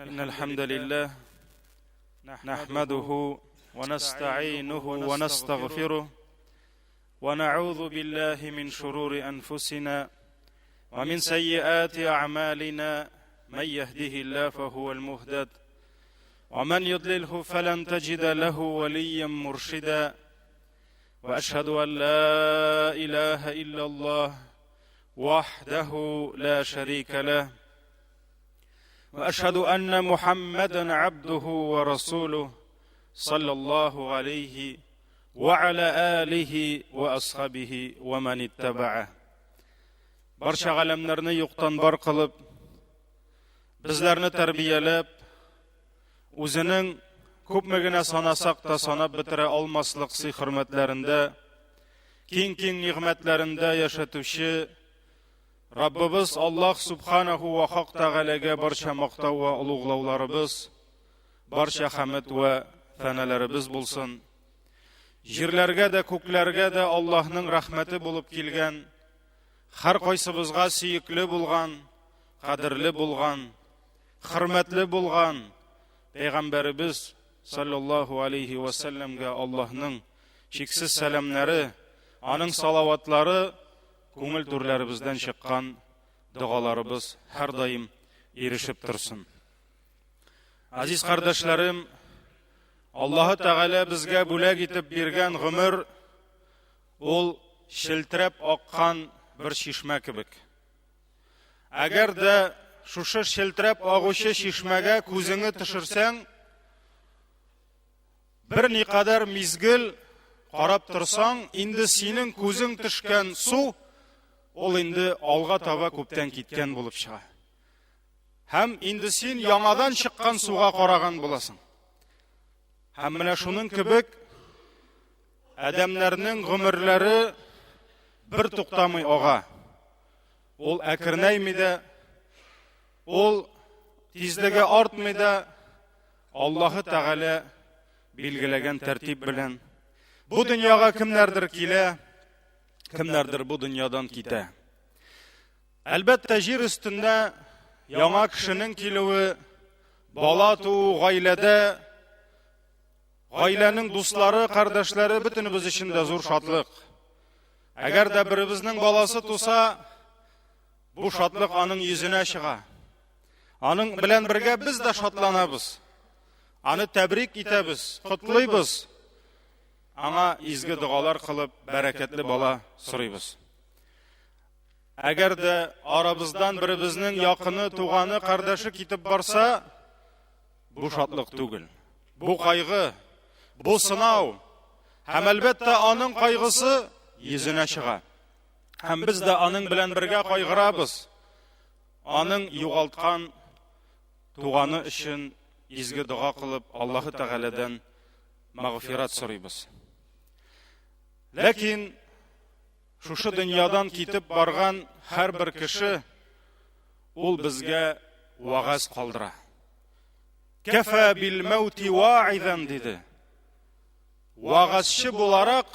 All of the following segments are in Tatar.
إن الحمد لله نحمده ونستعينه ونستغفره ونعوذ بالله من شرور أنفسنا ومن سيئات أعمالنا، من يهده الله فهو المهتد ومن يضلله فلن تجد له وليا مرشدا، وأشهد أن لا إله إلا الله وحده لا شريك له، وأشهد أن محمدا عبده ورسوله صلى الله عليه وعلى آله وأصحابه ومن اتبعه. Барча галәмнәрне юктан бар кылып, безләрне тәрбияләп, үзенең күпме генә санасак та санап бетерә алмаслык сый-хөрмәтләрендә, киң-киң нигъмәтләрендә яшәтүче Раббыбыз Аллаһ Субханаху ва Хак Тәгаләгә барча мактау ва олуглауларыбыз, барча хәмд вә фәнәләребез булсын. Җирләргә дә, күкләргә дә Аллаһның рәхмәте булып килгән, һәр кайсыбызга сөекле булган, кадерле булган, хөрмәтле булган Пәйгамбәребез саллаллаһу алейхи ва сәлләмгә Аллаһның чиксез сәламнәре, аның салаватлары, күңел түрләребездән чыккан догаларыбыз һәрдаим ирешеп торсын. Азиз кардәшләрем, Аллаһы Тәгалә безгә бүләк итеп биргән гомер ул челтерәп аккан бер чишмә кебек. Әгәр дә шушы челтерәп агучы чишмәгә күзеңне төшерсәң, Бер никадәр мизгел карап торсаң, инде синең күзең төшкән су, ул инде алга таба күптән киткән булып чыга. Һәм инде син яңадан чыккан суга караган буласың. Һәм менә шуның кебек адәмнәрнең гомерләре бер туктамый ага. Ул әкренәйми дә, ул тизлеге артмый да, Аллаһы Тәгалә билгеләгән тәртип белән бу дөньяга кемнәрдер килә, кемнәрдер бу дөньядан китә. Әлбәттә, җир өстендә яңа кешенең килүе, бала туу, гаиләдә гаиләнең дуслары, кардәшләре бөтенебез өчен дә зур шатлык. Әгәр дә беребезнең баласы туса, бу шатлык аның йөзенә чыга. Аның белән бергә без дә шатланабыз. Аны тәбрик итәбез, котлыйбыз. Аңа изге догалар кылып, бәрәкәтле бала сорыйбыз. Әгәр дә арабыздан беребезнең якыны, туганы, кардәше китеп барса, бу шатлык түгел. Бу кайгы, бу сынау. Һәм әлбәттә аның кайгысы йөзенә чыга. Һәм без дә аның белән бергә кайгырабыз. Аның югалткан туганы өчен изге дога кылып, Аллаһы Тәгаләдән мәгъфират сорыйбыз. Ләкин шушы дөньядан китеп барган һәрбер кеше ул безгә вагаз калдыра. Кәфә бил мәүти ваизан диде. Вагазчы буларак,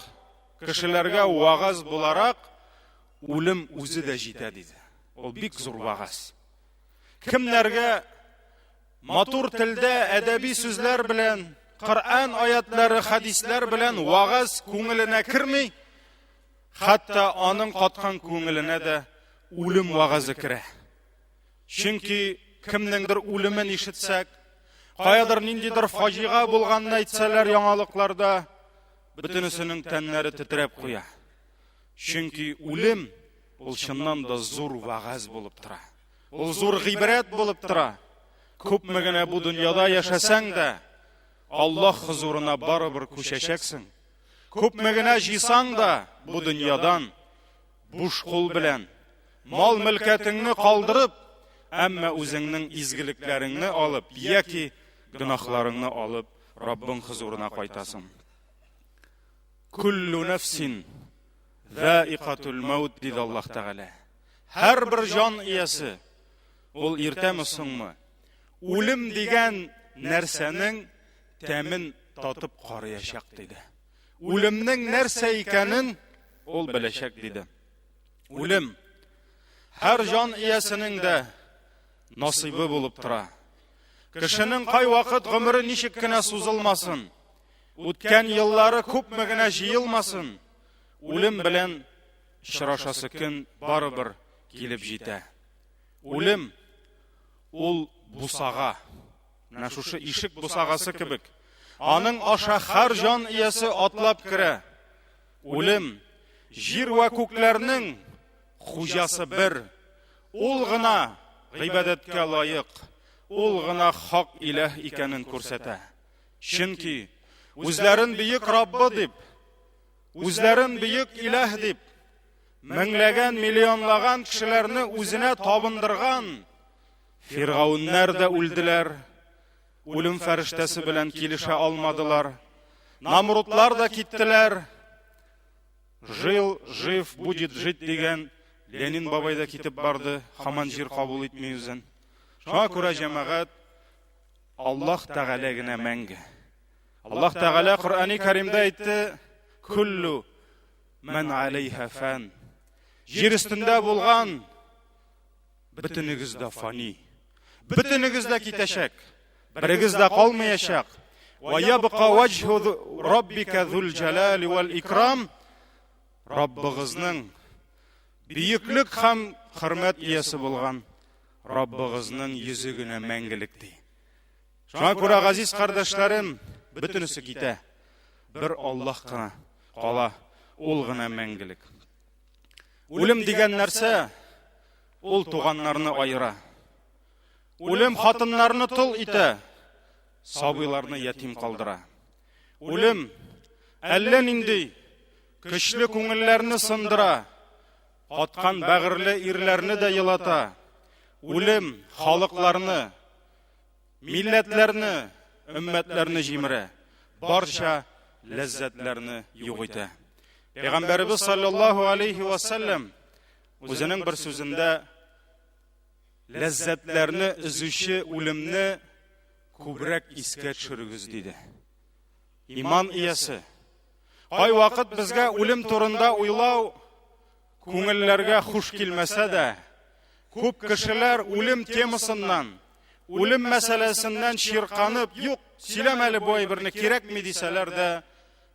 кешеләргә вагаз буларак, үлем үзе дә җитә, диде. Ул бик зур вагаз. Кемнәргә матур телдә әдәби сүзләр белән, Коръән аятлары, хәдисләр белән вагаз күңеленә керми, хәтта аның каткан күңеленә дә үлем вагазе керә. Чөнки кемнеңдер үлемен ишетсәк, каядыр ниндидер фаҗига булганын әйтсәләр яңалыкларда, бөтенесенең тәннәре тетрәп куя. Чөнки үлем ул чыннан да зур вәгазь булып тора. Ул зур гыйбрәт булып тора. Күпме генә бу дөньяда яшәсәң дә, Аллаһ хозурына барыбер күчәчәксең. Күпме генә җыйсаң да бу дөньядан буш кул белән, мал-мөлкәтеңне калдырып, әмма үзеңнең изгелекләреңне алып яки гөнаһларыңны алып Раббың хозурына кайтасың. Күллү нәфсин заикатул маут диде Аллаһ Тәгалә. Һәрбер җан иясе ул иртәме соңмы үлем дигән нәрсәнең тәмен татып караячак диде. Үлемнең нәрсә икәнен ул беләчәк диде. Үлем һәр җан иясенең дә насыйбы булып тора. Кешенең кайвакыт гомере ничек кенә сузылмасын, үткән еллары күпме генә җыелмасын, үлем белән очрашасы көн барыбер килеп җитә. Үлем ул бусага. Менә шушы ишек бусагасы кебек. Аның аша һәр җан иясе атлап керә. Үлем, җир вә күкләрнең хуҗасы бер. Ул гына гыйбадәткә лаек, ул гына хак иләһ икәнен күрсәтә. Чөнки үзләрен бөек Раббы дип, үзләрен бөек иләһ дип, меңләгән, миллионлаган кешеләрне үзенә табындырган Фиргауннар да үлделәр, үлем фәрештәсе белән килешә алмадылар. Намрудлар да киттеләр. Жил, жив, будет жить дигән Ленин бабай да китеп барды, һаман җир кабул итми үзен. Шуңа күрә җәмәгать Аллаһ Тәгалә генә мәңге. Аллаһ Тәгалә Коръәни Кәримдә әйтте: "Күллу ман алейха фан". Җир өстендә булган Бөтенегез дә фани. Бөтенегез дә китәчәк. Берегез дә калмаячак. Ва ябка ваҗһу раббика зул җәлали вал икрам. Раббыгызның бөеклек һәм хөрмәт иясе булган Раббыгызның йөзе генә мәңгелек ди. Шуңа күрә, газиз кардәшләрем, бөтенесе китә. Бер Аллаһ кына кала, ул гына мәңгелек. Үлем дигән нәрсә ул туганнарны аера. Үлем хатыннарны тол итә, сабыйларны ятим калдыра. Үлем әллә нинди көчле күңелләрне сындыра, каткан бәгырьле ирләрне дә елата. Үлем халыкларны, Милләтләрне, өммәтләрне җимерә, барча ләззәтләрне юк итә. Пәйгамбәребез саллаллаһу алейхи ва саллям үзенең бер сүзендә ләззәтләрне өзүче үлемне күбрәк искә төшерегез диде. Иман иясе. Кайвакыт безгә үлем турында уйлау күңелләргә хуш килмәсә дә, күп кешеләр үлем темасыннан, үлем мәсьәләсеннән чирканып, юк, сөйләмә әле бу әйберне, кирәкми дисәләр дә,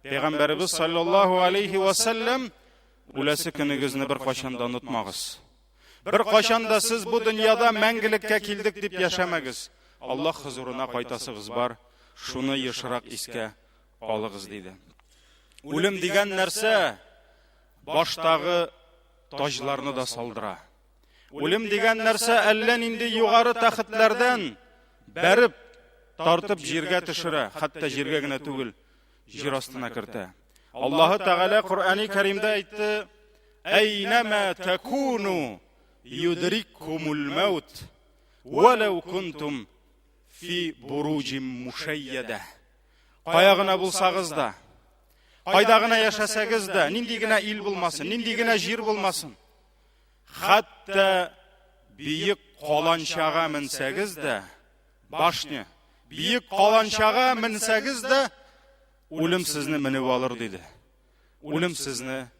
Пәйгамбәребез саллаллаһу алейхи ва сәлләм үләсе көнегезне беркайчан да онытмагыз. Беркайчан да сез бу дөньяда мәңгелеккә килдек дип яшәмәгез. Аллаһ хозурына кайтасыгыз бар, шуны ешрак искә алыгыз диде. Үлем дигән нәрсә баштагы таҗларны да салдыра. Үлем дигән нәрсә әллә нинди югары тәхетләрдән бәреп, тартып җиргә төшерә, хәтта җиргә генә түгел, җир астына кертә. Аллаһы Тәгалә Коръәни Кәримдә әйтте: "Әйнәмә такуну юдриккумул маут, валау кунтум фи буруҗим мушайяда". Кая гына булсагыз да, кайда гына яшәсәгез дә, нинди генә ил булмасын, нинди генә җир булмасын, хәтта биек каланчага менсәгез дә, башня, биек каланчага менсәгез дә, үлем сезне менеп алыр, диде. Үлем сезне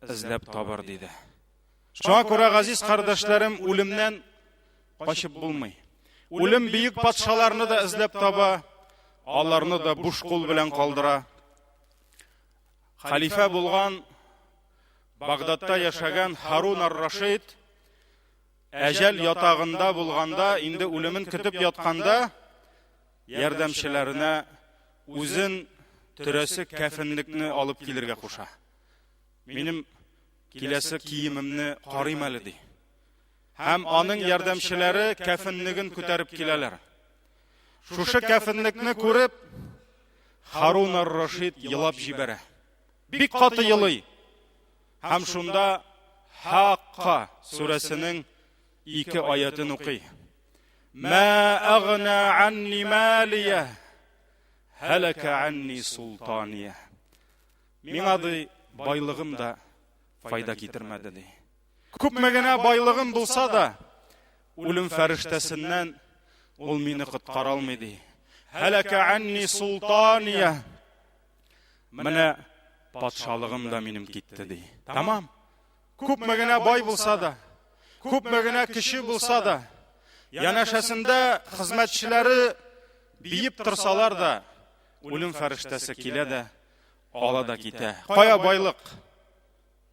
эзләп табыр, диде. Шуңа күрә, газиз кардәшләрем, үлемнән качып булмый. Үлем бөек патшаларны да эзләп таба, аларны да буш кул белән калдыра. Хәлифә булган Багдадта яшәгән Харун ар-Рашид әҗәл ятагында булганда, инде үлемен көтеп ятканда, ярдәмчеләренә үзен төрәсе кәфенлекне алып килергә куша. Минем киләсе киемемне карыйм әле, ди. Һәм аның ярдәмчеләре кәфенлеген күтәреп киләләр. Шушы кәфенлекне күреп, Харун ар-Рашид елап җибәрә. Бик каты елый. Һәм шунда Хакка сүрәсенең ике аятын укый. Ма агна анни малия, һәләкә анни султания. Миңа ди байлыгым да файда китермәде ди. Күпме генә байлыгым булса да, үлем фәрештәсеннән ул мине коткара алмый ди. Һәләкә анни султания. Менә патшалыгым да минем китте ди. Тамам. Күпме генә бай булса да, күпме генә кеше булса да, янәшәсендә хезмәтчеләре биеп торсалар да, үлем фәрештәсе килә дә, ала да китә. Кая байлык?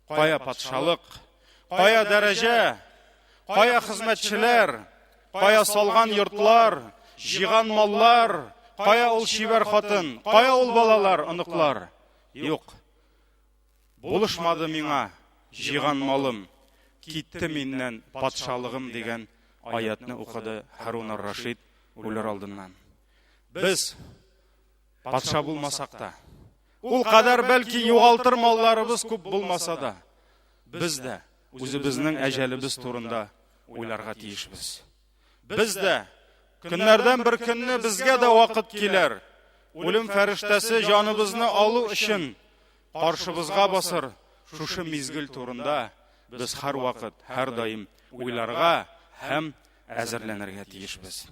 Кая патшалык? Кая дәрәҗә? Кая хезмәтчеләр? Кая салган йортлар, җыйган маллар? Кая ул чибәр хатын? Кая ул балалар, оныклар? Юк. Булышмады миңа җыйган малым, китте миннән патшалыгым дигән аятны укыды Һарун ар-Рашид үлер алдыннан. Без патша булмасак та, ул кадәр бәлки югалтыр малларыбыз күп булмаса да, без дә үзебезнең әҗәлебез турында уйларга тиешбез. Без дә көннәрдән бер көнне безгә дә вакыт килер. Үлем фәрештәсе җаныбызны алу өчен каршыбызга басыр. Шушы мизгел турында без һәрвакыт, һәрдаим уйларга һәм әзерләнергә тиешбез.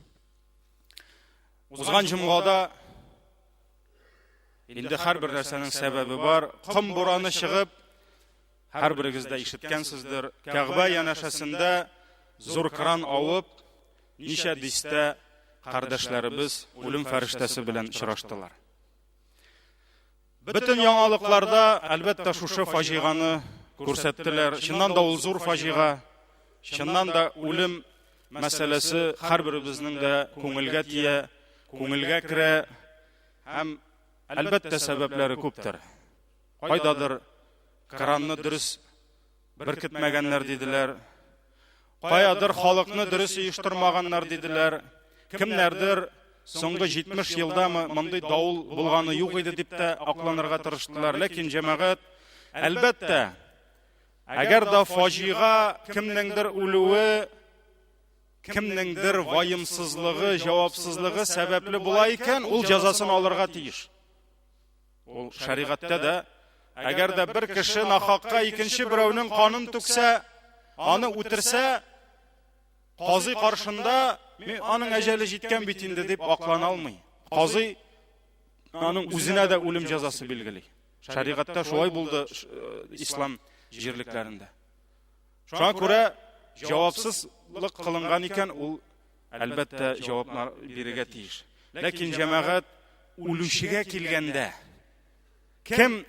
Узган җомгада инде һәрбер нәрсәнең сәбәбе бар. Ком бураны чыгып, һәрберегез дә ишеткәнсездер, Кәгъбә янәшәсендә зур кран авып, ничә дистә кардәшләребез үлем фәрештәсе белән очраштылар. Бөтен яңалыкларда, әлбәттә, шушы фаҗиганы күрсәттеләр. Чыннан да ул зур фаҗига. Чыннан да үлем мәсьәләсе һәрберебезнең дә күңелгә тия, күңелгә керә һәм әлбәттә сәбәпләре күптер. Кайдадыр кранны дөрес беркетмәгәннәр диделәр. Каядыр халыкны дөрес оештырмаганнар диделәр. Кемнәрдер соңгы 70 елдамы мондый давыл булганы юк иде дип тә акланырга тырыштылар. Ләкин җәмәгать, әлбәттә, әгәр дә фаҗига кемнеңдер үлүе, кемнеңдер ваемсызлыгы, җавапсызлыгы сәбәпле була икән, ул җәзасын алырга тиеш. Ул шәригатьтә дә, әгәр дә бер кеше нахакка икенче берәүнең канын түксә, аны үтерсә, казый каршында аның әҗәле җиткән бит инде дип аклана алмый. Казый аның үзенә дә үлем җәзасы билгели. Шәригатьтә шулай булды э, ислам җирлекләрендә. Шуңа күрә җавапсызлык кылынган икән, ул әлбәттә җаваплар бирергә тиеш. Ләкин җәмәгать үлүчегә килгәндә, кем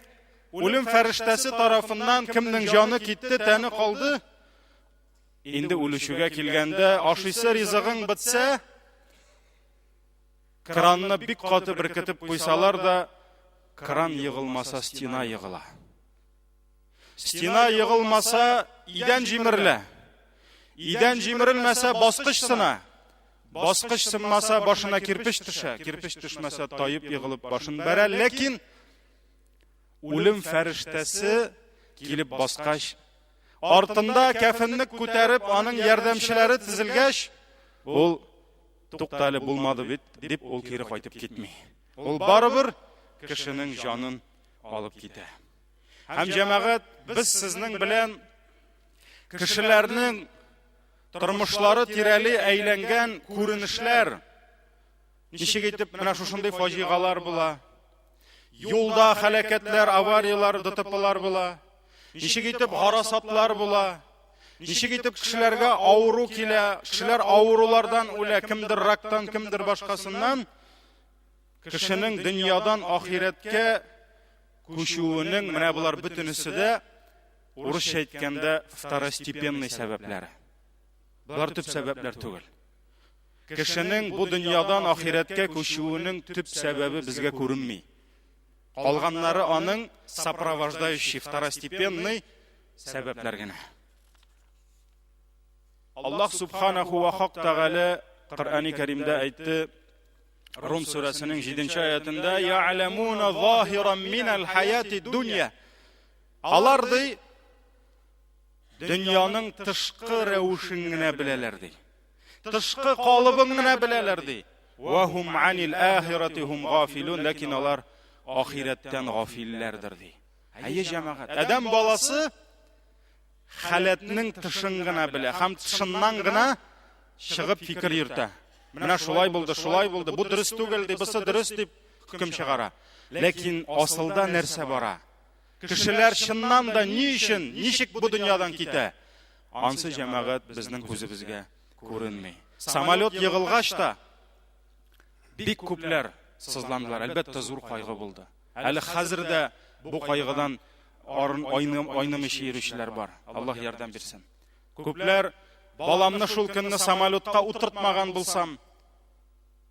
үлем фәрештәсе тарафыннан кемнең җаны китте, тәне калды, инде үлүчегә килгәндә, ашыйсы ризыгың бетсә, кранны бик каты беркетеп куйсалар да, кран егылмаса, стена егыла. Стена егылмаса, идән җимерелә. Идән җимерелмәсә, баскыч сына. Баскыч сынмаса, башына кирпеч төшә. Кирпеч төшмәсә, таеп егылып башын бәрә. Ләкин үлем фәрештәсе килеп баскач, артында кәфенлек күтәреп, аның ярдәмчеләре тезелгәч, ул тукта әле булмады бит, дип ул кире кайтып китми. Ул барыбер кешенең җанын алып китә. Һәм җәмәгать, без сезнең белән кешеләрнең тормышлары тирәли әйләнгән күренешләр, ничек итеп менә шушындый фаҗигалар була, юлда хәләкәтләр, аварияләр, ДТПлар була, ничек итеп гарасатлар була, ничек итеп кешеләргә авыру килә, кешеләр авырулардан үлә, кемдер рактан, кемдер башкасыннан, кешенең дөньядан ахирәткә күчүенең менә болар бөтенесе дә урысча әйткәндә второстепенный сәбәпләре. Болар төп сәбәпләр түгел. Кешенең бу дөньядан ахирәткә күчүенең төп сәбәбе безгә күренми. Калганнары аның сопровождающий второстепенный сәбәпләр генә. Аллаһ субханаху ва хак тәгалә Коръәни Кәримдә әйтте, Рум сүрәсенең 7 аятында «Я'ламуна заһиран минәл хаяти дунья». Алар ди, дөньяның тышкы рәвешен генә беләләр ди. Тышкы калыбын гына беләләр ди. Ва хум анил ахирати хум гафилун, ләкин алар ахирәттән гафилләрдер ди. Әйе, җәмәгать. Адәм баласы халәтнең тышын гына белә һәм тышыннан гына чыгып фикер йөртә. Менә шулай булды, шулай булды, бу дөрес түгел ди, бусы дөрес дип хөкем чыгара. Ләкин асылда нәрсә бара? Кешеләр чыннан да ни өчен, ничек бу дөньядан китә? Ансы җәмәгать безнең күзебезгә күренми. Самолет егылгач та, Бик күпләр сызландылар. Әлбәттә, зур кайгы булды. Әле хәзер дә бу кайгыдан арын айнымыйча йөрүчеләр бар. Аллаһ ярдәм бирсен. Күпләр баламны шул көнне самолетка утыртмаган булсам,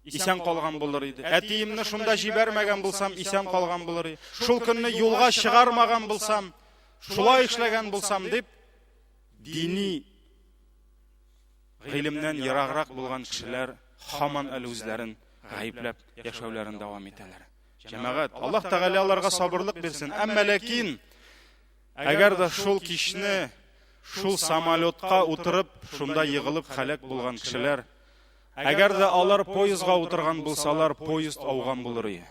исән калган булыр иде. Әтиемне шунда җибәрмәгән булсам, исән калган булыр иде. Шул көнне юлга чыгармаган булсам, шулай эшләгән булсам дип, дини гыйлемнән ераграк булган кешеләр һаман әле үзләрен гаепләп яшәүләрен дәвам итәләр. Җәмәгать, Аллаһ Тәгалә аларга сабырлык бирсен. Әмма ләкин әгәр дә шул кичне шул самолетка утырып, шунда егылып һәлак булган кешеләр, әгәр дә алар поездга утырган булсалар, поезд ауган булыр иде.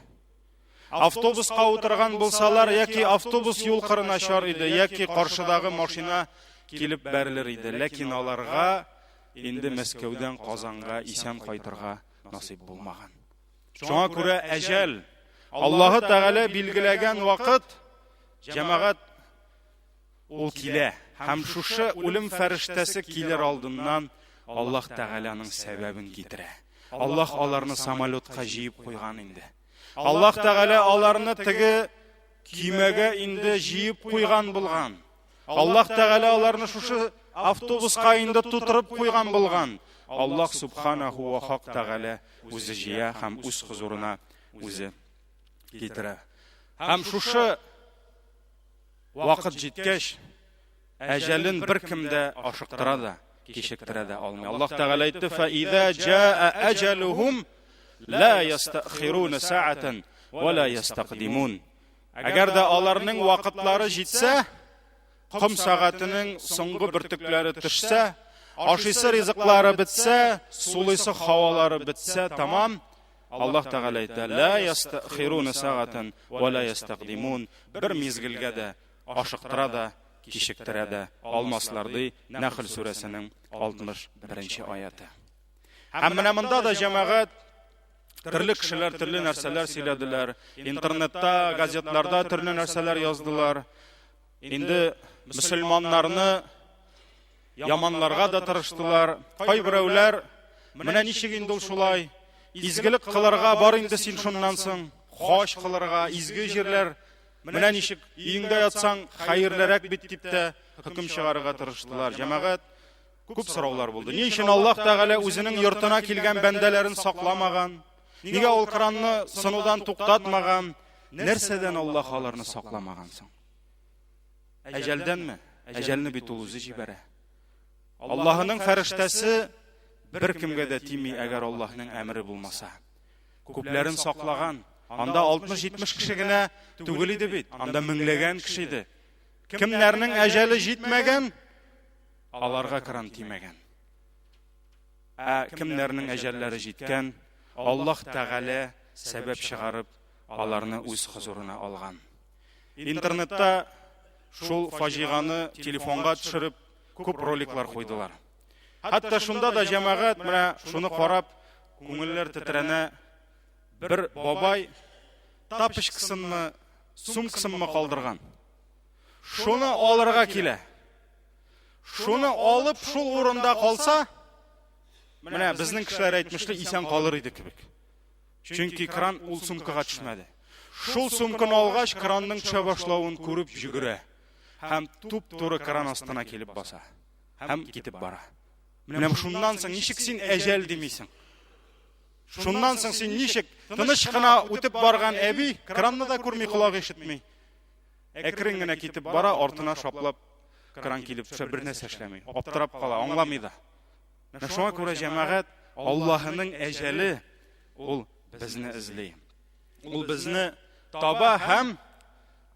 Автобуска утырган булсалар, яки автобус юл кырына чар иде, яки каршыдагы машина килеп бәрелер иде. Ләкин аларга инде Мәскәүдән Казанга исән кайтырга насыйп булмаган. Шуңа күрә әҗәл, Аллаһы Тәгалә билгеләгән вакыт, җәмәгать, ул килә. Һәм шушы үлем фәрештәсе килер алдыннан Аллаһ Тәгалә аның сәбәбен китерә. Аллаһ аларны самолетка җыеп куйган инде. Аллаһ Тәгалә аларны теге көймәгә инде җыеп куйган булган. Аллаһ Тәгалә аларны шушы автобуска инде тутырып куйган булган. Аллаһ Субханаху ва Хак Тәгалә үзе җыя һәм үз хозурына үзе китерә. Һәм шушы вакыт җиткәч, әҗәлен беркем дә ашыктыра да, кичектерә дә алмый. Аллаһ Тәгалә әйтте: "Фа иза җаа әҗәлүһум ла ястәхируна саатан ва ла ястәкдимун". Әгәр дә аларның вакытлары җитсә, ком сәгатенең соңгы бөртекләре төшсә, ашыйсы ризыклары бетсә, сулыйсы һавалары бетсә, тамам, Аллаһ Тәгалә әйтә: "Ла ястәхируна сәгатан ва ла ястәкдимун". Бер мизгелгә дә ашыктыра да, кичектерә дә алмаслар, ди Нәхл сүрәсенең 61 аяты. Һәм менә монда да җәмәгать төрле кешеләр төрле нәрсәләр сөйләделәр. Интернетта, газетларда төрле нәрсәләр яздылар. Инде мөселманнарны яманларга да тырыштылар. Кайберәүләр, менә ничек инде ул шулай, изгелек кылырга бар инде син шуннан соң, хаҗ кылырга, изге җирләр, менә ничек өеңдә ятсаң, хәерлерәк бит дип тә хөкем чыгарырга тырыштылар. Җәмәгать, күп сораулар булды. Ни өчен Аллаһ Тәгалә үзенең йортына килгән бәндәләрен сакламаган? Нигә ул кранны сынудан туктатмаган? Нәрсәдән Аллаһ аларны сакламаган соң? Әҗәлдәнме? Әҗәлне бит ул үзе җибәрә. Аллаһының фәрештәсе беркемгә дә тими, әгәр Аллаһның әмере булмаса. Күпләрен саклаган. Анда 60-70 кеше генә түгел иде бит, анда меңләгән кеше иде. Кемнәрнең әҗәле җитмәгән, аларга кран тимәгән. Ә кемнәрнең әҗәлләре җиткән, Аллаһ Тәгалә сәбәп чыгарып, аларны үз хозурына алган. Интернетта шул фаҗиганы телефонга төшереп, күп роликлар куйдылар. Хәтта шунда да җәмәгать менә шуны карап, күңелләр тетрәнә. Бер бабай тапочкасынмы, сумкасынмы калдырган. Шуны алырга килә. Шуны алып, шул урында калса, менә безнең кешеләр әйтмешли, исән калыр иде кебек. Чөнки кран ул сумкага төшмәде. Шул сумканы алгач, кранның төшә башлавын күреп йөгерә һәм туп-туры кран астына килеп баса һәм китеп бара. Менә шуннан соң ничек син әҗәл димисең? Шуннан соң син ничек тыныч кына үтеп барган әби кранны да күрми, колагы ишетми. Әкрен генә китеп бара, артына шаплап кран килеп төшә, бер нәрсә эшләми. Аптырап кала, аңламый да. Менә шуңа күрә җәмәгать Аллаһының әҗәле ул безне эзли. Ул безне таба һәм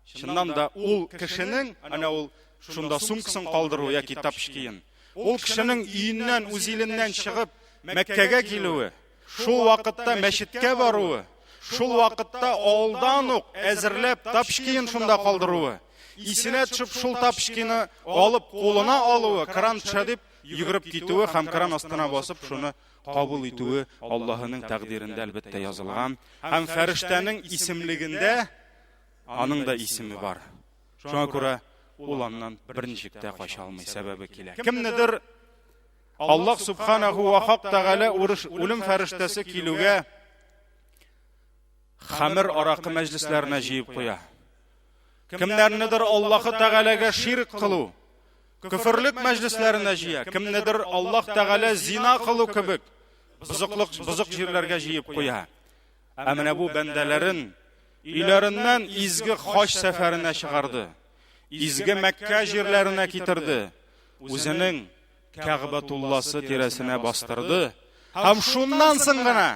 чыннан да ул кешенең, әнә ул шунда сумкасын калдыру яки тапочкиен, ул кешенең өеннән, үз иленнән чыгып Мәккәгә килүе, шул вакытта мәчеткә баруы, шул вакытта авылдан ук әзерләп тапочкиен шунда калдыруы, исенә төшеп шул тапочкины алып кулына алуы, кран төшә дип йөгереп китүе һәм кран астына басып шуны кабул итүе Аллаһының тәкъдирендә әлбәттә язылган һәм фәрештәнең исемлегендә аның да исеме бар. Шуңа күрә ул аннан берничек тә кача алмый, сәбәбе килә. Кемнедер Аллаһ субханаху ва хак тәгалә үлем фәрештәсе килүгә Хәмер аракы мәҗлесләренә җыеп куя. Кемнәрнедер Аллаһы Тәгаләгә ширк кылу, көферлек мәҗлесләренә җыя, кемнедер Аллаһ Тәгалә зина кылу кебек бозыклык бозык җирләргә җыеп куя. Ә менә бу бәндәләрен өйләреннән изге хаҗ сәфәренә чыгарды. Изге Мәккә җирләренә китерде. Үзенең Кәгъбәтулласы тирәсенә бастырды һәм шуннан соң гына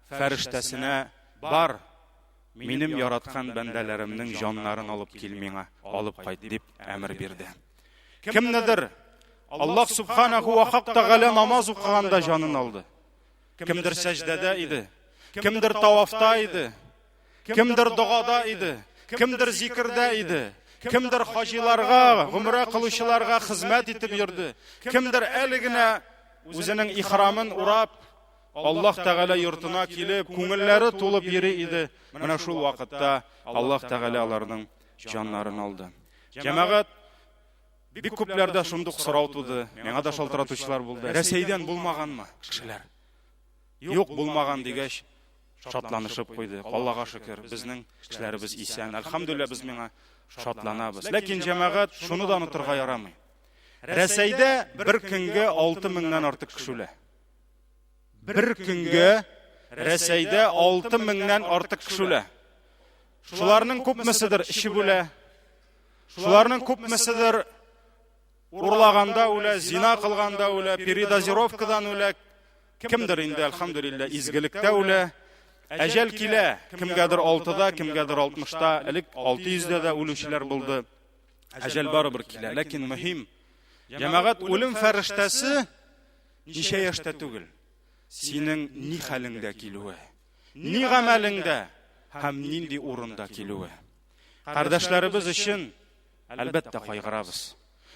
фәрештәсенә бар, минем яраткан бәндәләремнең җаннарын алып кил миңа, алып кайт дип әмер бирде. Кемнедер Аллаһ субханаху ва хак тәгалә намаз укыганда җанын алды. Кемдер сәҗдәдә иде, кемдер тавафта иде, кемдер догада иде, кемдер зикердә иде, кемдер хаҗиларга, гомрә кылучыларга хезмәт итеп йөрде, кемдер әле генә үзенең ихрамын урап, Аллаһ Тәгалә йортына килеп, күңелләре тулып йөри иде. Менә шул вакытта Аллаһ Тәгалә аларның җаннарын алды. Җәмәгать, бик күпләрдә шундук сорау туды, миңа да шалтыратучылар булды. Рәсәйдән булмаганмы кешеләр? Юк, булмаган дигәч, шатланышып куйды. Аллага шөкер, безнең кешеләребез исән. Әлхәмдүлилләһ, без миңа шатланабыз. Ләкин җәмәгать, шуны да онытырга ярамый. Рәсәйдә бер көнгә 6 меңнән артык кеше үлә. Бер көнгә Рәсәйдә 6 меңнән артык кеше үлә. Шуларның күпмеседер эчеп үлә. Шуларның күпмеседер урлаганда үлә, зина кылганда үлә, передозировкадан үлә. Кемдер инде, әлхәмдүлилләһ, изгелектә үлә. Әҗәл килә, кемгәдер 6-да, кемгәдер 60-та, элек 600-дә дә үлүчеләр булды. Әҗәл барыбер килә, ләкин мөһим, җәмәгать, үлем фәрештәсе ничә яшьтә түгел, синең ни хәлеңдә килүе, ни гамәлеңдә һәм нинди урында килүе. Кардәшләребез өчен, әлбәттә, кайгырабыз.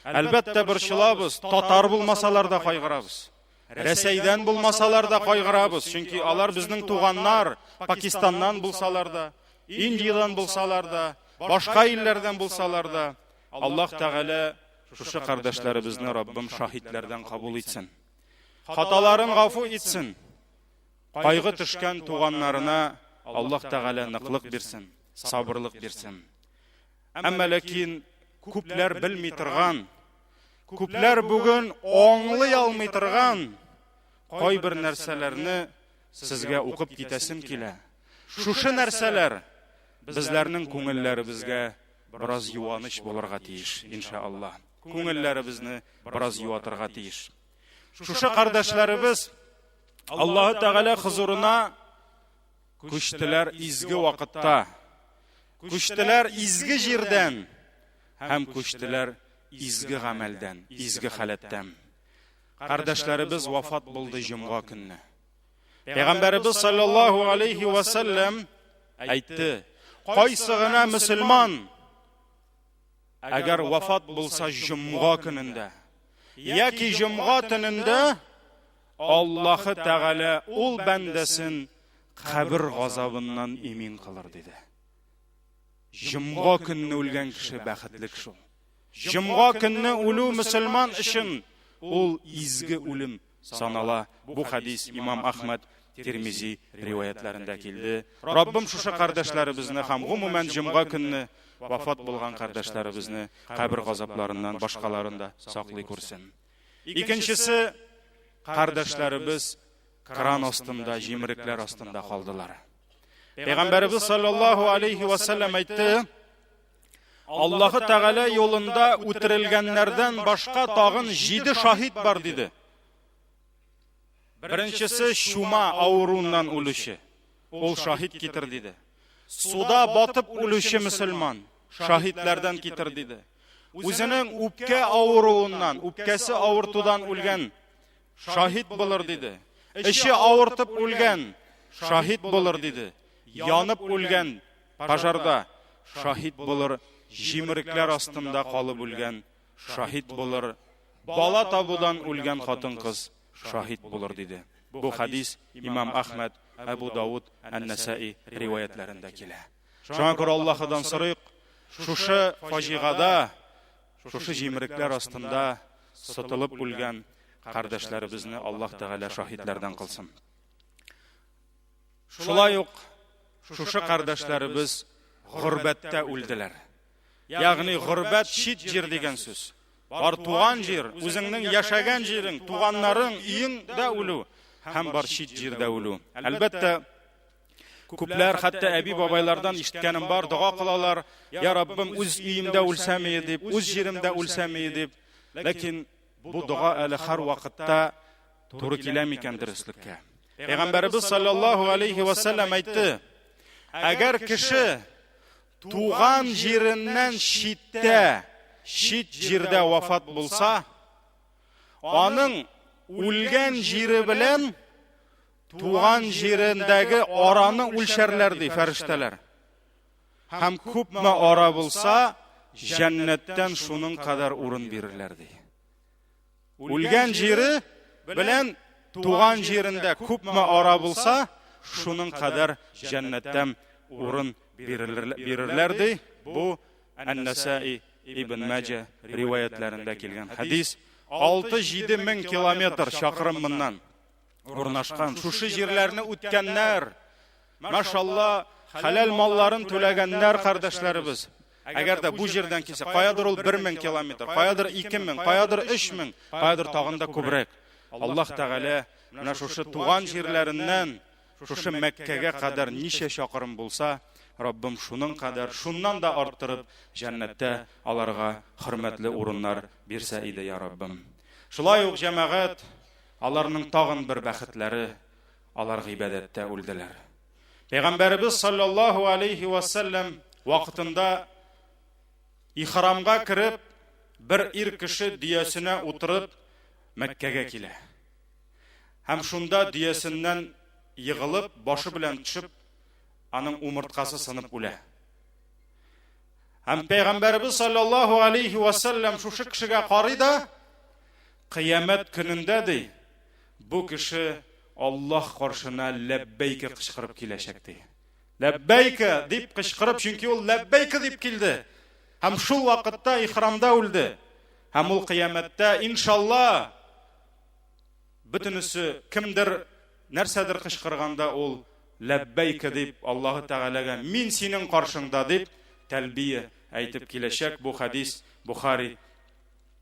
Әлбәттә, борчылабыз, татар булмасалар да кайгырабыз. Рәсәйдән булмасалар да кайгырабыз, чөнки алар безнең туганнар, Пакистаннан булсалар да, Индиядән булсалар да, башка илләрдән булсалар да, Аллаһ Тәгалә шушы кардәшләребезне Раббым шаһитләрдән кабул итсен. Хаталарын гафу итсен. Кайгы төшкән туганнарына Аллаһ Тәгалә ныклык бирсен, сабырлык бирсен. Әмма ләкин күпләр белми торган, күпләр бүген аңлый алмый торган кайбер нәрсәләрне сезгә укып китәсем килә. Шушы нәрсәләр безләрнең күңелләребезгә бераз юаныч булырга тиеш, иншаллаһ. Күңелләребезне бераз юатырга тиеш. Шушы кардәшләребез Аллаһы Тәгалә хозурына күчтеләр изге вакытта. Күчтеләр изге җирдән һәм күчтеләр изге гамәлдән, изге халәттән. Кардәшләребез вафат булды җомга көнне. Пәйгамбәребез саллаллаһу алейхи ва саллям әйтте, кайсы гына мөселман әгәр вафат булса җомга көнендә яки җомга төнендә Аллаһы Тәгалә ул бәндәсен кабер газабыннан имин кылыр диде. Җомга көнне үлгән кеше бәхетле кеше ул. Җомга көнне үлү мөселман өчен ул изге үлем санала. Бу хәдис имам Ахмад, Тирмизи риваятләрендә килде. Раббым шушы кардәшләребезне һәм гомумән җомга көнне вафат булган кардәшләребезне кабер газапларыннан, башкаларын да саклый күрсен. Икенчесе, кардәшләребез кран астында, җимерекләр астында калдылар. Пәйгамбәребез саллаллаһу алейхи ва саллям әйтте, Аллаһы Тәгалә юлында үтерелгәннәрдән башка тагын җиде шаһит бар, диде. Беренчесе чума авыруыннан үлүче. Ул шаһит китер, диде. Суда батып үлүче мөселман, шаһитләрдән китер, диде. Үзенең үпкә авыруыннан, үпкәсе авыртудан үлгән шаһит булыр, диде. Эче авыртып үлгән шаһит булыр, диде. Янып үлгән пожарда шаһит булыр, җимерекләр астында калып үлгән шаһит булыр, бала табудан үлгән хатын-кыз шаһит булыр, диде. Бу хәдис имам Әхмәд, Әбу Давуд, Ән-Нәсаи риваятьләрендә килә. Шуңа күрә Аллаһыдан сорыйк, шушы фаҗигада, шушы җимерекләр астында сытылып үлгән кардәшләребезне Аллаһ Тәгалә шаһитләрдән кылсын. Шулай ук шушы кардәшләребез горбәттә үлделәр. Ягъни горбәт чит җир дигән сүз. Бар туган җир, үзеңнең яшәгән җирең, туганнарың, өеңдә үлү һәм бар чит җирдә үлү. Әлбәттә, күпләр, хәтта әби-бабайлардан ишеткәнем бар, дога кылалар, Я Раббым, үз өемдә үлсәм ие дип, үз җиремдә үлсәм ие дип. Ләкин бу дога әле һәрвакытта туры килә микән дөреслеккә? Пәйгамбәребез саллаллаһу алейхи ва саллям әйтте, әгәр кеше туган җиреннән читтә, чит җирдә вафат булса, аның үлгән җире белән туган җирендәге араны үлчәрләр ди фәрештәләр. Һәм күпме ара булса, җәннәттән шуның кадәр урын бирерләр ди. Үлгән җире белән туган җирендә күпме ара булса, шуның кадәр җәннәттән урын бирерләр ди. Бу Ән-Насаи, Ибн Маҗа риваятләрендә килгән хәдис. 6-7 мең километр чакрым моннан урнашкан. Шушы җирләрне үткәннәр, машалла, хәләл малларын түләгәннәр кардәшләребез. Әгәр дә бу җирдән килсә, каядыр ул 1000 километр, каядыр 2000, каядыр 3000, каядыр тагын да күбрәк. Аллаһ Тәгалә менә шушы туган җирләреннән шушы Мәккәгә кадәр ничә чакрым булса, Раббым шуның кадәр, шуннан да арттырып, җәннәттә аларга хөрмәтле урыннар бирсә иде, я Раббым. Шулай ук, җәмәгать, аларның тагын бер бәхетләре, алар гыйбадәттә үлделәр. Пәйгамбәребез саллаллаһу алейхи ва саллям вакытында ихрамга кереп, бер ир кеше дөясенә утырып Мәккәгә килә. Һәм шунда дөясеннән егылып, башы белән төшеп, аның умырткасы сынып үлә. Һәм Пәйгамбәребез саллаллаһу алейхи ва саллям шушы кешегә карый да, кыямәт көнендә ди, бу кеше Аллаһ каршына ләббәйкә кычкырып киләчәк ди. Ләббәйкә дип кычкырып, чөнки ул ләббәйкә дип килде. Һәм шул вакытта ихрамда үлде. Һәм ул кыямәттә иншалла бөтенесе кемдер нәрсәдер кычкырганда ул ләббәйкә дип Аллаһы Тәгаләгә мин синең каршыңда дип тәлбия әйтеп киләчәк. Бу хәдис Бухари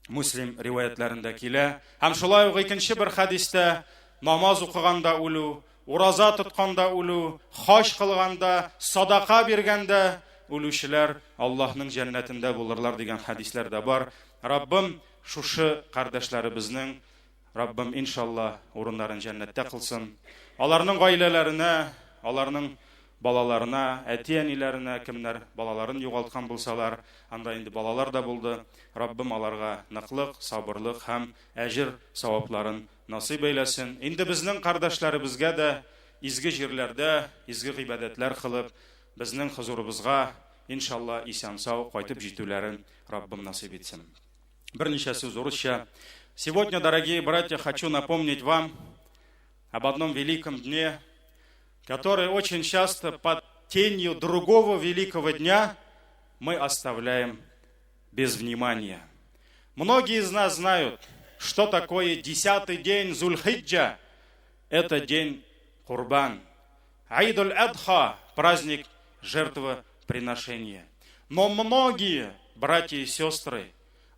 Муслим риваятләрендә килә. Һәм шулай ук икенче бер хәдистә намаз укыганда үлү, ураза тотканда үлү, хаҗ кылганда, садака биргәндә үлүчеләр Аллаһның җәннәтендә булырлар дигән хәдисләр дә бар. Раббым шушы кардәшләребезнең Раббым иншалла урыннарын җәннәттә кылсын. Аларның гаиләләренә, аларның балаларына, әти-әниләренә, кемнәр балаларын югалткан булсалар, анда инде балалар да булды. Раббым аларга ныклык, сабырлык һәм әҗер савапларын насыйп әйләсен. Инде безнең кардәшләребезгә дә изге җирләрдә изге гыйбадәтләр кылып, безнең хозурыбызга иншалла исән-сау кайтып җитүләрен Раббым насыйп итсен. Берничә сүз урысча. Сегодня, дорогие братья, хочу напомнить вам об одном великом дне, который очень часто под тенью другого великого дня мы оставляем без внимания. Многие из нас знают, что такое 10-й день Зуль-Хиджа. Это день Курбан. Айдуль-Адха, праздник жертвоприношения. Но многие, братья и сестры,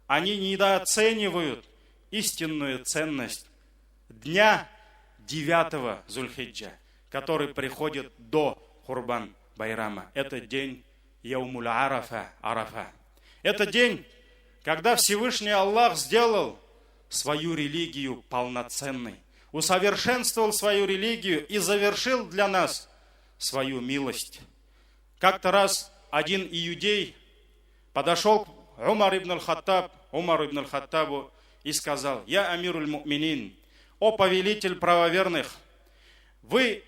они недооценивают истинную ценность дня 9 Зуль-Хиджа, который приходит до Курбан Байрама. Это день Яумуль Арафа, Арафа. Это день, когда Всевышний Аллах сделал свою религию полноценной, усовершенствовал свою религию и завершил для нас свою милость. Как-то раз один иудей подошел к Умар ибн аль-Хаттаб, Умар ибн аль-Хаттабу и сказал: «Я амируль му'минин, о повелитель правоверных, вы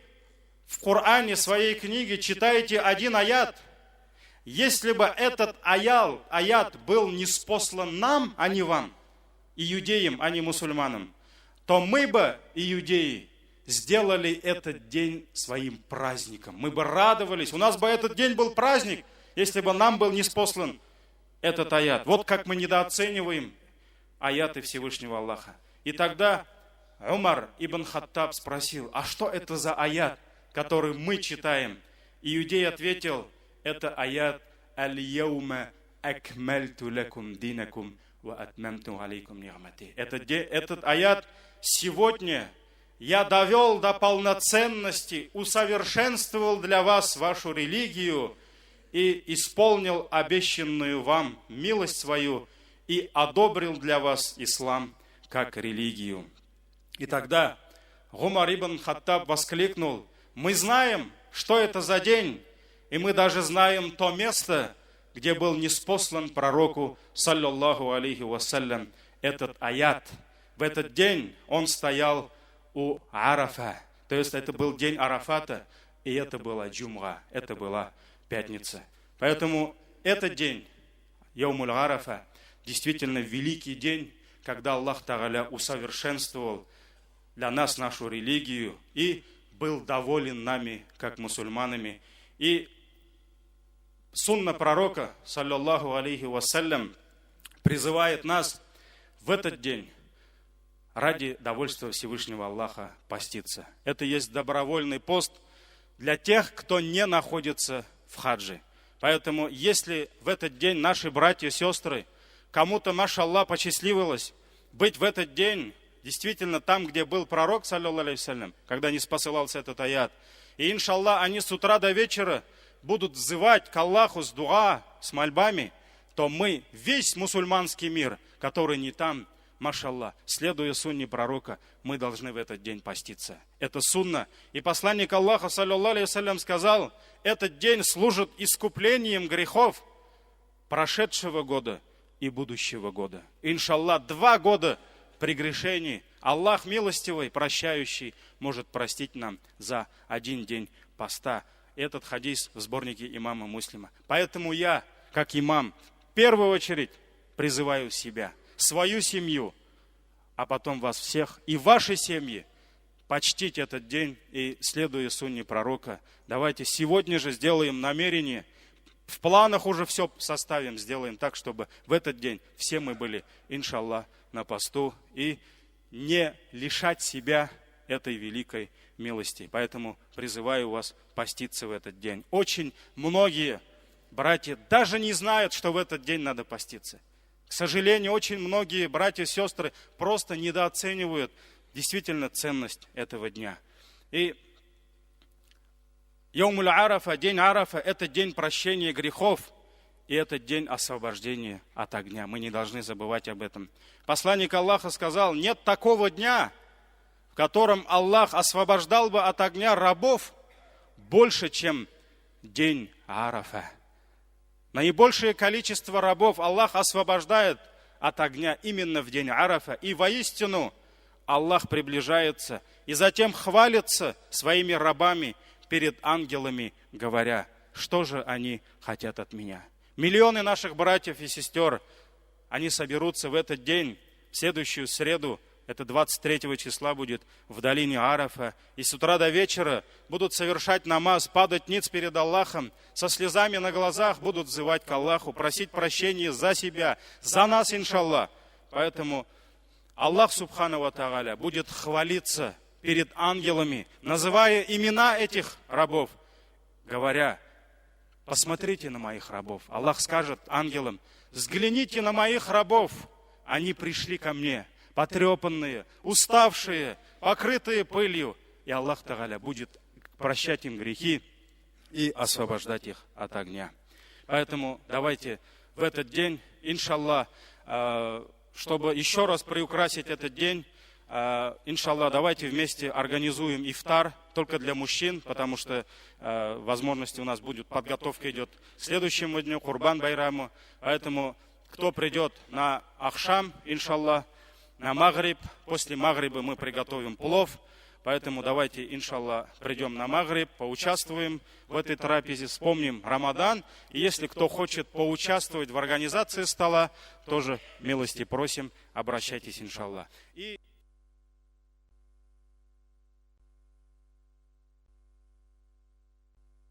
в Коране своей книге читаете один аят. Если бы этот аят был ниспослан нам, а не вам, иудеям, а не мусульманам, то мы бы, иудеи, сделали этот день своим праздником. Мы бы радовались. У нас бы этот день был праздник, если бы нам был ниспослан этот аят. Вот как мы недооцениваем аяты Всевышнего Аллаха». И тогда Умар ибн Хаттаб спросил: а что это за аят, который мы читаем? Иудей ответил, это аят «Аль-яума акмальту лакум динакум ва атмамту алейкум нигмати». Этот аят сегодня я довел до полноценности, усовершенствовал для вас вашу религию и исполнил обещанную вам милость свою и одобрил для вас ислам как религию. И тогда Умар ибн Хаттаб воскликнул, мы знаем, что это за день, и мы даже знаем то место, где был ниспослан пророку, саллаллаху алейхи вассалям, этот аят. В этот день он стоял у Арафа, то есть это был день Арафата, и это была джумга, это была пятница. Поэтому этот день, Яумуль Арафа, действительно великий день, когда Аллах Тагаля усовершенствовал для нас нашу религию и был доволен нами, как мусульманами. И сунна пророка, саллаллаху алейхи вассалям, призывает нас в этот день ради довольства Всевышнего Аллаха поститься. Это есть добровольный пост для тех, кто не находится в хаджи. Поэтому, если в этот день наши братья и сестры, кому-то, машаллах, посчастливилось быть в этот день действительно там, где был пророк, саллаллаху алейхи когда не спосылался этот аят. И, иншаллах, они с утра до вечера будут взывать к Аллаху с дуа, с мольбами, то мы, весь мусульманский мир, который не там, машаллах, следуя сунне пророка, мы должны в этот день поститься. Это сунна. И посланник Аллаха, саллаллаху алейхи сказал, этот день служит искуплением грехов прошедшего года и будущего года. Иншаллах, 2 года прегрешений Аллах милостивый, прощающий, может простить нам за один день поста. Этот хадис в сборнике имама Муслима. Поэтому я, как имам, в первую очередь призываю себя, свою семью, а потом вас всех и ваши семьи почтить этот день и, следуя сунне пророка, давайте сегодня же сделаем намерение, в планах уже все составим, сделаем так, чтобы в этот день все мы были, иншаллах, на посту и не лишать себя этой великой милости. Поэтому призываю вас поститься в этот день. Очень многие братья даже не знают, что в этот день надо поститься. К сожалению, очень многие братья и сестры просто недооценивают действительно ценность этого дня. И Яумуль Арафа, день Арафа, это день прощения грехов, и это день освобождения от огня. Мы не должны забывать об этом. Посланник Аллаха сказал, нет такого дня, в котором Аллах освобождал бы от огня рабов больше, чем день Арафа. Наибольшее количество рабов Аллах освобождает от огня именно в день Арафа. И воистину Аллах приближается и затем хвалится своими рабами перед ангелами, говоря, что же они хотят от меня. Миллионы наших братьев и сестер, они соберутся в этот день, в следующую среду, это 23 числа будет, в долине Арафа, и с утра до вечера будут совершать намаз, падать ниц перед Аллахом, со слезами на глазах будут взывать к Аллаху, просить прощения за себя, за нас, иншаллах. Поэтому Аллах, субхану ва тааля, будет хвалиться перед ангелами, называя имена этих рабов, говоря, посмотрите на моих рабов. Аллах скажет ангелам, взгляните на моих рабов, они пришли ко мне, потрепанные, уставшие, покрытые пылью. И Аллах Тааля будет прощать им грехи и освобождать их от огня. Поэтому давайте в этот день, иншаллах, чтобы еще раз приукрасить этот день, иншаллах, давайте вместе организуем ифтар только для мужчин, потому что возможности у нас будет, подготовка идет к следующему дню, Курбан Байраму. Поэтому кто придет на Ахшам, иншаллах, на Магриб, после Магриба мы приготовим плов. Поэтому давайте, иншаллах, придем на Магриб, поучаствуем в этой трапезе, вспомним Рамадан. И если кто хочет поучаствовать в организации стола, тоже милости просим, обращайтесь, иншаллах. И